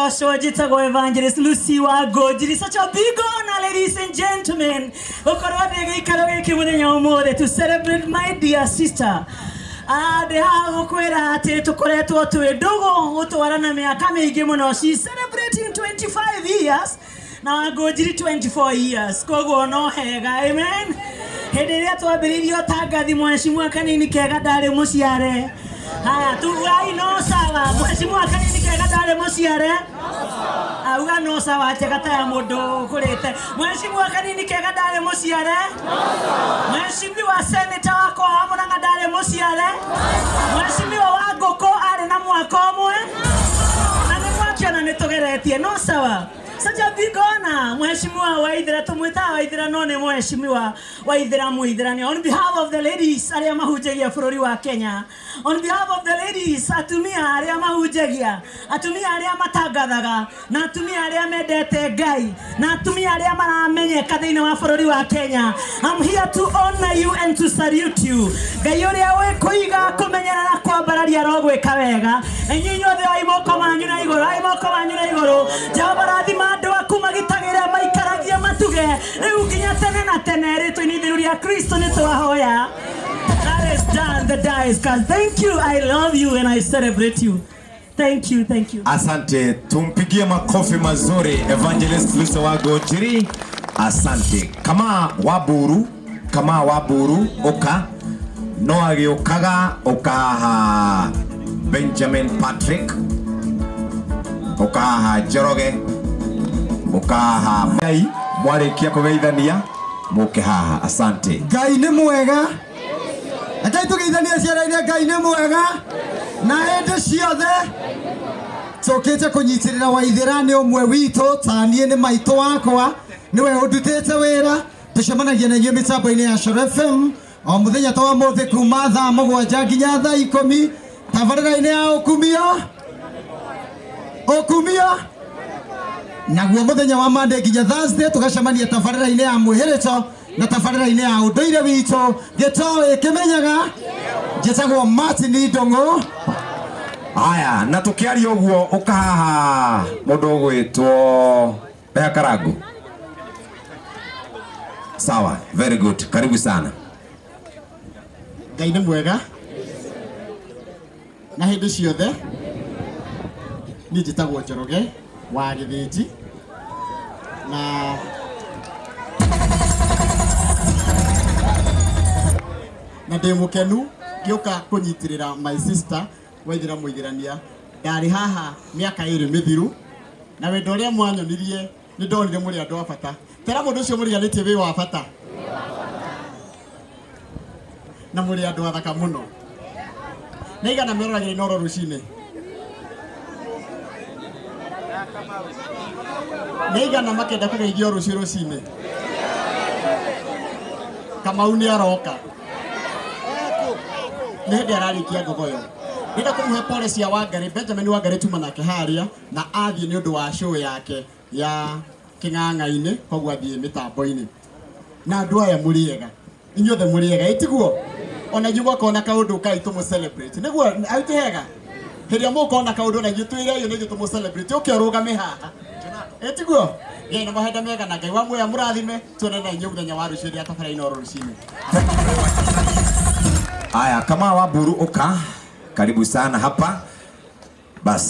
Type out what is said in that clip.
Ndĩragocwo. Njĩtagwo Evangelist Lucy wa Ngũnjiri. Such a big honor, ladies and gentlemen, gũkorwo ndĩ gĩikaro gĩkĩ mũthenya ũmũthĩ to celebrate my dear sister. Ndĩ haha gũkwĩra atĩ tũkoretwo twĩ ndũgũ gũtwarana mĩaka mĩingĩ mũno. She's celebrating 25 years na Wangũnjiri 24 years, koguo no hega. Amen. Hĩndĩ ĩrĩa twambĩrĩirie ũtangathi, mheshimiwa Kanini Kega ndarĩ mũciare. Haya, tugai no sawa. Mheshimiwa Kanini Kega ndarĩ mũciare. Auga no sawa njega ta ya mũndũ ũkũrĩte. Mheshimiwa Kanini Kega ndarĩ mũciare. Mheshimiwa Senator wakwa wa Murang'a ndarĩ mũciare. Mheshimiwa wa Ngũkũ arĩ na mwaka ũmwe na nĩ mwakiona nĩ tũgeretie. No sawa. Such a big honor. Mheshimiwa Waithera, tumwĩtaga Waithera no nĩ Mheshimiwa Waithera Mũithera. On behalf of the ladies arĩa mahunjagia bũrũri wa Kenya, on behalf of the ladies, atumia arĩa mahunjagia, atumia arĩa matangathaga, na atumia arĩa mendete Ngai, na atumia arĩa maramenyeka thĩinĩ wa bũrũri wa Kenya, I'm here to honor you and to salute you. Ngai ũrĩa wĩkũiga, kũmenyerera, kwambararia, arogwĩka wega. Na inyuĩ inyuothe oi moko manyu na igũrũ, oi moko manyu na igũrũ. Jehova, rathima andũ aku, magitagĩre, maikaragie, matuge rĩu nginya tene na tene. Rĩtwa-inĩ itheru rĩa Kristo nĩ twahoya. That is done. The die is cast. Thank you. I love you and I celebrate you. Thank you, thank you. Asante, tumpigie makofi mazuri Evangelist Lucy Wangũnjiri. Asante. Kama Waburu, kama Waburu uka no agĩũkaga, ũka haha. Benjamin Patrick, ũka haha. Njoroge, ũka haha. Ngai mwarĩkia kũgeithania mũke haha. Asante. Ngai nĩ mwega. Rekei tũgeithanie ciana-inĩ. Ngai nĩ mwega na hĩndĩ ciothe. Tũkĩte kũnyitĩrĩra Waithĩra, nĩ ũmwe witũ, ta niĩ nĩ maitũ wakwa, nĩwe ũndutĩte wĩra. Tũcemanagia na inyuĩ mĩtambo-inĩ ya Coro FM o mũthenya ta wa mũthĩ kuma thaa 7 nginya thaa 10, tabarĩra-inĩ ya Ũkumio. Ũkumio naguo mũthenya wa Monday nginya Thursday tũgacemania tabarĩra-inĩ ya Mwĩhĩrĩto na tabarĩra-inĩ ya ũndũire witũ gĩtoĩ kĩmenyaga. Njĩtagwo Martin Ndũng'ũ. Haya, na tukiaria ũguo, ũka haha mũndũ ũgwĩtwo Beha Karangu. Sawa, very good, karibu sana. Ngai nĩ mwega na hĩndĩ ciothe. Niĩ njĩtagwo Njoroge wa Gĩthĩnji na ndĩ mũkenu ngĩũka kũnyitĩrĩra my sister Waithĩra Mũithĩrania. Ndarĩ haha mĩaka 2 mĩthiru na wendo ũrĩa mwanyonirie nĩ ndonire mũrĩ andũ a bata. Tera mũndũ ũcio mũriganĩtie, wĩ wa bata na mũrĩ andũ athaka mũno. Nĩ igana meroragĩra Inooro rũcinĩ? Nĩ igana makenda kũgeithio rũciũ rũcinĩ? Kamau nĩ aroka, nĩ hĩndĩ ararĩkia ngogoyo. Ndĩrenda kũmũhe pole cia Wangari Benjamin. Wangari tuma nake harĩa na athiĩ nĩ ũndũ wa show yake ya kĩng'ang'a-inĩ, koguo athiĩ mĩtambo-inĩ. Na andũ aya mũrĩ ega, inyuothe mũrĩ ega, ĩtiguo? Ona inyuĩ mwakona kaũndũ kai tũmũ celebrate, nĩguo aitĩ hega. Hĩndĩ ĩrĩa mũkona kaũndũ na inyuĩ twĩre ũyũ nĩ ithuĩ tũmũ celebrate, ũke ũrũgame haha, ĩtiguo? Gĩai na mahinda mega na Ngai wa muoyo mũrathime. Tuone na inyuĩ mũthenya wa rũciũ rĩrĩa tabarĩra Inooro rũcinĩ. Haya, kama Waburu, uka karibu sana hapa bas.